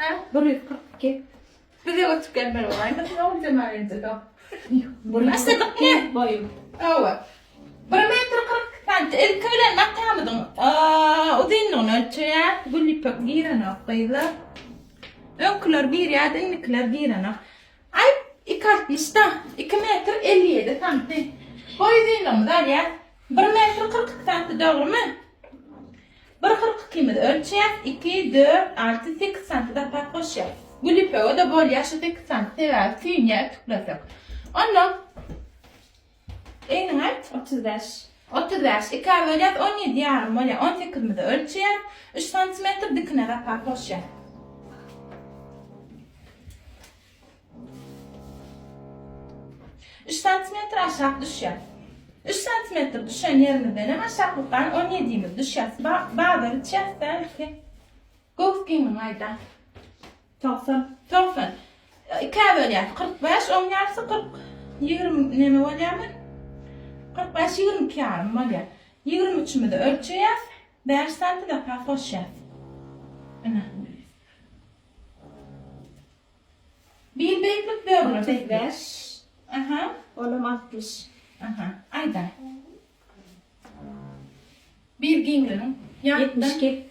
Hä? 142. Bize göçüp gelmeli bolaýmasyn Oguljemal enjede. Başladykmy? Boýum. Hawa. 1 metr 42 santi. Ilki bilen matamyzyň uzynlygyny ölçeýär. Gül ýüpek girenok gyzlar. Öňküler girýärdi, indikiler girenok. Aý, iki altmyşda, iki metr 57 santi. Boý uzynlygymyzy alýar. 1 metr 42 santi dogrumy? Bir 40 ikimizi ölçeýäs, iki, dört, alty, sekiz santi zapas goşýas. Gül ýüpege-de bolýar şu sekiz santi, sebäbi süýnýär ütüklesek. Onda egniňi aýt. 35. 35. Ikä bölýäs, 17 ýarym bolýar. 18-imizi ölçeýäs, üç santimetr dikine zapas goşýas. Üç santimetr aşak düşýär. Üç santimetr düşen ýerimizdenem aşaklykdan on ýedimiz düşýär. Bazar içýäs däl ki. Göwüs giňligiňi aýda. 90. 90. Ikä bölýäs. 45, oň ýarysy 40, 20 neme bolýarmy? 45, 22 ýarym bolýar. 23-imizi ölçeýäs. 5 santi zapas goşýas. Ine. Bir beýiklik böwre beýiklik. 35. Aha. Olam 60. Aha. Aýda. Bir giňligiň ýatdan 72.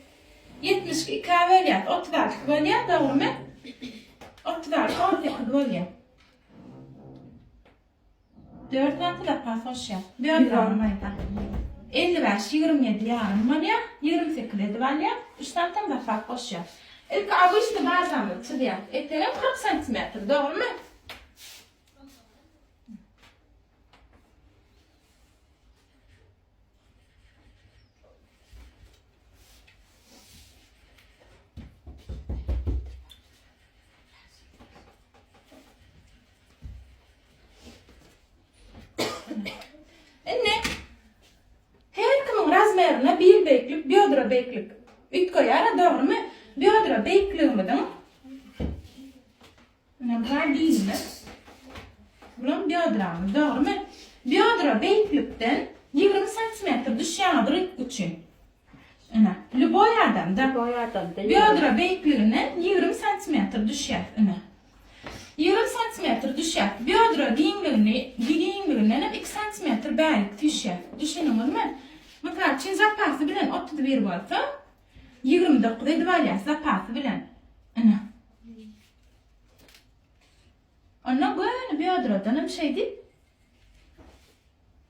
72 ikä bölýär. 36 bolýar, dogrumy? 36 18 bolýar. Dört santy zapas goşýar. Dört ýarym aýda. 55, 27 ýarym bolýar. 28 edip alýar. Üç santam zapas goşýar. Ilki obyçny bazamyzy çyzýas. Etegem 40 santimetr, dogrumy? Indi her kimiň razmerine bil beýiklik, biodra beýiklik üýtgeýär, dogrumy? Biodra beýikligimiziň Ine bu bilimiz. Bulam biodramyz, dogrumy? Biodra beýiklikden 20 santimetr düşýär ryk üçin. Ine, lýuboý adamda. Lýuboý adamda. Biodra beýikliginden 20 santimetr düşýär, ine. 20 santimetr düşýär. Biodra giňligini, giňliginden hem 2 santimetr bärik düşýär. Düşündiňizmi? Mysal üçin, zapasy bilen 31 bolsa, 29 edip alýas zapasy bilen. Ine. Onda göni biodradan hem şeýdip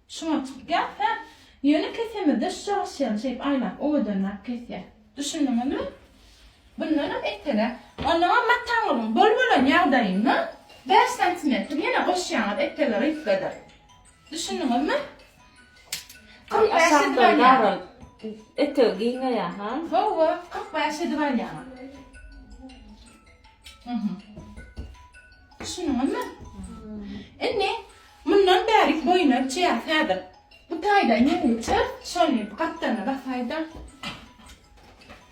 şuňa çykýar. Hä? Ýöne kesemizde şu jagaşýany şeýdip aýlap owadanlap kesýär. Düşündiňizmi? Bundan hem etege. Ondan mataňyzyň bol bolan ýagdaýynda 5 santimetr ýene goşýaňyz etege rybkadyr. Düşündiňizmi? 45 edip alýaňyz. Etegi giňeýär, ha? Hawa, 45 edip alýaňyz. Düşündiňizmi? Indi mundan bärik boýuna ölçeýäs häzir. Bu taýda ýeňilçe, şony gapdalyna basaýda.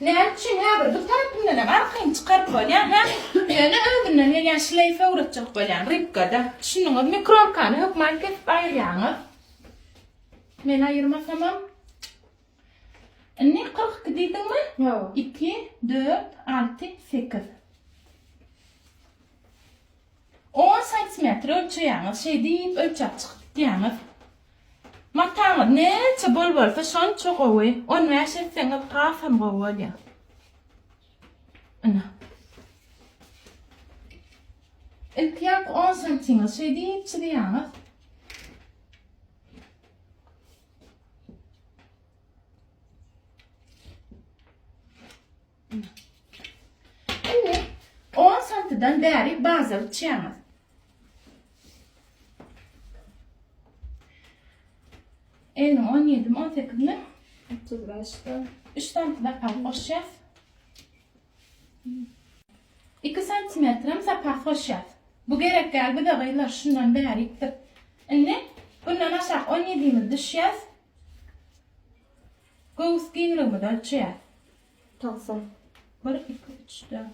Näme üçin häzir bu tarapyndan hem arkaýyn çykaryp bolýar, hä? Ýöne özünden gelýän şleýf öwretjek bolýan rybkada. Düşündiňizmi? Kromkany hökman kesip aýyrýaňyz. Men aýyrmasamam. Indi 42 diýdiňmi? Ýok. 2, 4, 6, 8. 10 santimetr ölçeýäňiz. Şeý diýip ölçäp çykyp gidýäňiz. Mataňyz näçe bol bolsa şonça gowy. 15 etseňiz hasam gowy bolýar. Ine. Ilki ýaňky 10 santiňiz şeý diýip çyzýaňyz. Indi 10 santidan bäri baza biçýäňiz. Elniň 17 mi 18 mi? 35-de. 3 santi zapas goşýas. 2 santimetrem zapas goşýas. Bu gerek däl bize gyzlar şundan bärikdir. Indi bundan aşak 17-miz düşýäs. Göwüs giňligimizi ölçeýäs. 90. 1 2 3 4.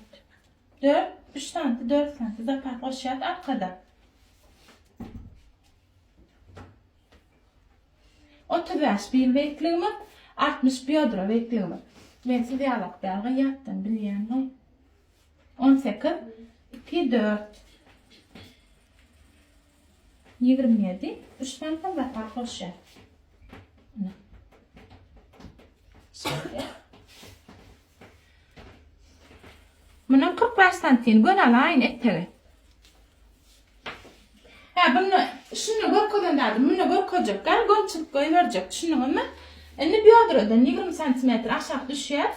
4 3 santi 4 santi zapas goşýas arkada. 35 bil beýikligimiz, 60 biodra beýikligimiz. Men siz ýalak däl, ýatdan bilýän. 18, 2, 4. 27, 3 santim zapas goşýar. Ine. Şeýle. Mundan 45 santim gön alaýyn etegi. Hä, bunu şunu görkezen zadym, muny görkezjek däl, gön çyzyp goýberjek, düşündiňizmi? Indi biodrodan 20 santimetr aşak düşýäs.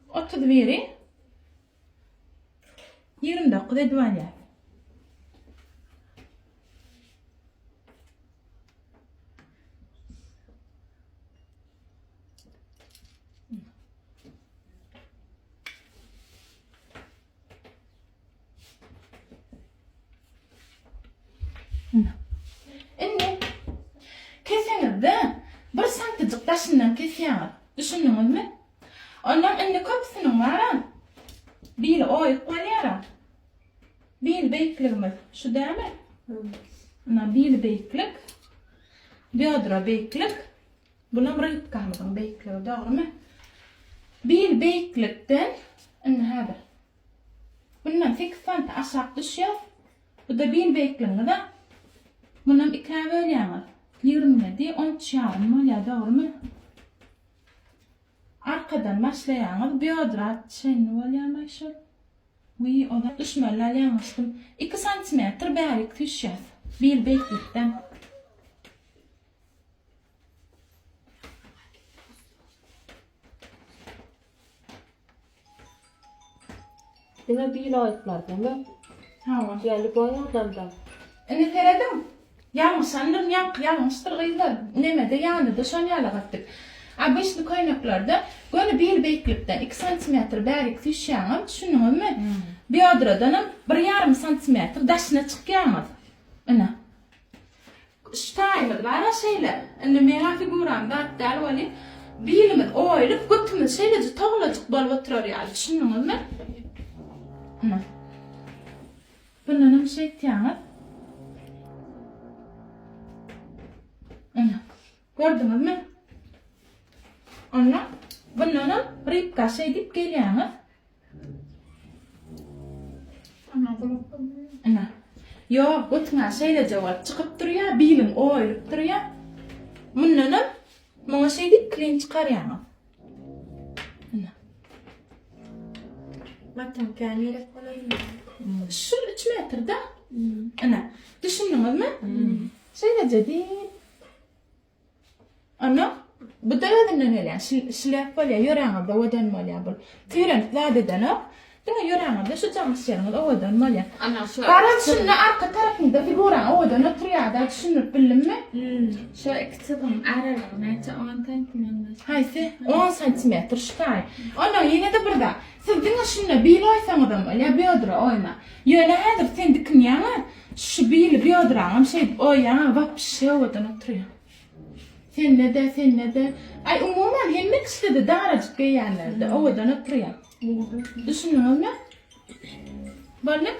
31-i 29 edip alýas. Indi keseňizde bir santyjyk daşyndan kesýäňiz. Düşündiňizmi? Ondan indi köpüsiniň bar-a, bili oýuk bolýar-a. Bil beýikligimiz şu dämi? Ynha bil beýiklik, býodra beýiklik, bulam rybkamyzyň beýikligi, dogrumy? Bil beýiklikden indi häzir bundan 8 santi aşak düşýär. Bu-da bil beýikligiňiz-ä. Munam ikä bölýäňiz. 27, 13 ýarym bolýar, dogrumy? Arkadan başlaýaňyz, býodra çenli bolýarmy şol? Wiý, ozal düşmeli-ä ýalňyşdym. Iki santimetr bärik süýşýäs. Bil beýiklikden. Diňe bil aýyklardamy? Hawa. Ýaly boý adamda. Indi serediň. Ýalňyşandyryn, ýaňky ýalňyşdyr gyzlar. Nemede ýanyda şon ýalak etdik. Obyçny köýneklerde göni bil beýiklikden iki santimetr bärik süýşýäňiz, düşündiňizmi? Biodradanam bir ýarym santimetr daşyna çykýaňyz. Ine. Şu taýymyz bar-a şeýle. Indi meň-ä figuram zat däl welin, bilimiz oýulyp, götümiz şeýlejik togalajyk bolup oturar ýaly, düşündiňizmi? Ine. Bundanam şeýtýäňiz. Ine. Gördüňizmi? Onda bundanam rybka şeýdip gelýäňiz. Ine. Ýok, götüňä şeýleje bolup çykyp durýar, biliň oýulyp durýar. Mundanam muňa şeýdip klin çykarýaňyz. Ine. Matan kän gerek bolarmy? Şu 3 metrde. Ine. Düşündiňizmi? Şeýleje diýip. Onda bu-da özünden gelýän şlep bolýar, ýöräňizde owadan bolýar bul. Süýrenip zat edenok. Diňe ýöräňizde şu jaňyş ýeriňiz owadan bolýar. Ana şu. Garaz şunda arka tarapyňda figuraň owadan oturýar-da, düşündirip bildimmi? Şu iki çyzygyň aralygy näçe? On santimetr. Haýsy? On santimetr şu taýy. Onda ýene-de bir zat. Siz diňe şunda bil oýsaňyzam bolýar, bödre oýma. Ýöne häzir sen dikinýäň-ä, şu bili bödräňem şeýdip oýýaň-a, wapşe owadan oturýar. Sende-de, sende-de. Aý, umuman, hemme kişide-de darajyk geýýänlerde owadan oturýar. Düşündiňizmi? Boldy?